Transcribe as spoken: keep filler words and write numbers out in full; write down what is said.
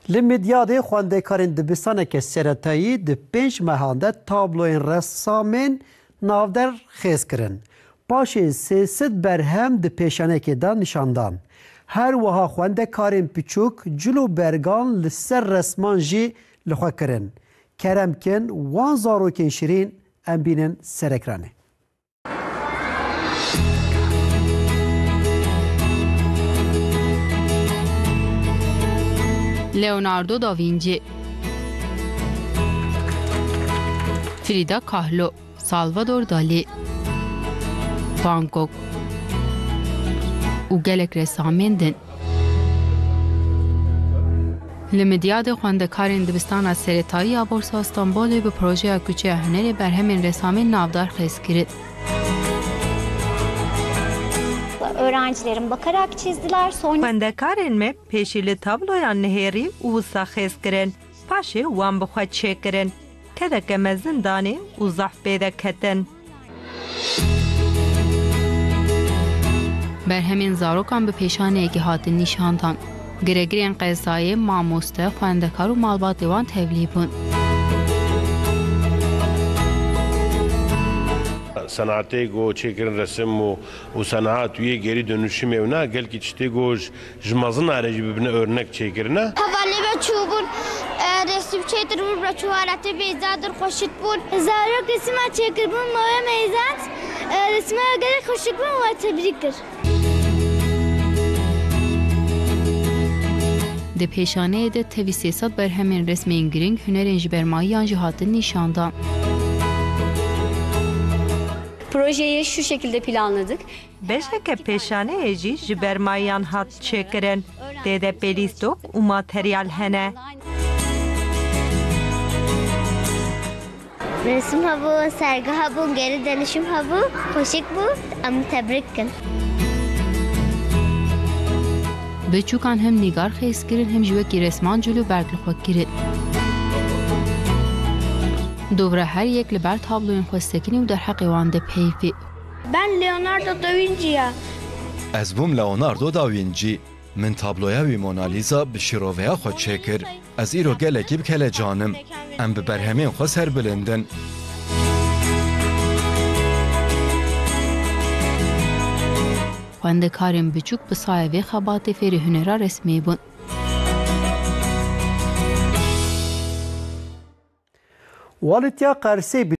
Li Midyadê xwendekarên dibistaneke seretayî di pênc mehan de tabloyên resamên navdar xêz kirin. Paşê sê sed berhem di pêşaneyekê de nîşan dan. Her wiha xwendekarên piçûk cil û bergan li ser resman jî li xwe kirin. Kerem kin wan zarokên şirîn em bînin ser ekranê. Leonardo da Vinci, Frida Kahlo, Salvador Dalí, Van Gogh û gelek resamên din. Li Midyadê xwendekarên dibistana seretayî ya Borsa Stenbolê bi projeya Kuçeya Hunerê berhemên resamên navdar xêz kirin. Öğrencilerim bakarak çizdiler. Sonra Xwendekarên me pêşî li tabloyan nihêrî û wisa xêz kirin. Paşê wan bi xwe çêkirin. Kedeke mezin danê û zehf pê de ketin. Berhemên zarokan bi pêşaneyekê hatin nîşandan. Giregirên qezayê, mamoste, xwendekar û malbatê wan tevlî bûn. Senatê ku çêkirin resim û, û senat û yê gerî dönüşimê wina gelkî tiştê ku ji, ji mezina re jî bibine örnek çêkirine. Hevalê me çûbûn, e, resim çêtiribûn, me çû halatê bêza dir xweşik bûn. Zarok resima çêkiribûn, mawê me êzand, e, resima gelek xweşik bûn, we tebrîk kir. Di pêşaneyê de tevî sê sed berhemên resmên girîng, hunerên jibermayiyan jî hatin nîşandan. Projeyi şu şekilde planladık. Beşeke pêşaneyê jî ji bermayiyan hat çêkirin. Tê de pêlîstok û materyal hene. Resim hebû, sergi hebû, geri dönüşüm hebû, xweşik bû, em tebrik kin. Biçûkan him nîgar xêz kirin, him jî wekî resman cil û berg li xwe kirin. Dovra her yek li ber tabloyên xwe sekinî û derheqê wan de peyvî. Ben Leonardo da Vinci ya. Ez bûm Leonardo da Vinci. Min tabloya wî Mona Lisa bi şîroveya xwe çêkir. Ez îro gelekî bi kelecan im. Em bi berhemên xwe serbilind in. Xwendekarên biçûk bi sayê vê xebatê fêrî hunera resmê bûn. Walîtiya Qersê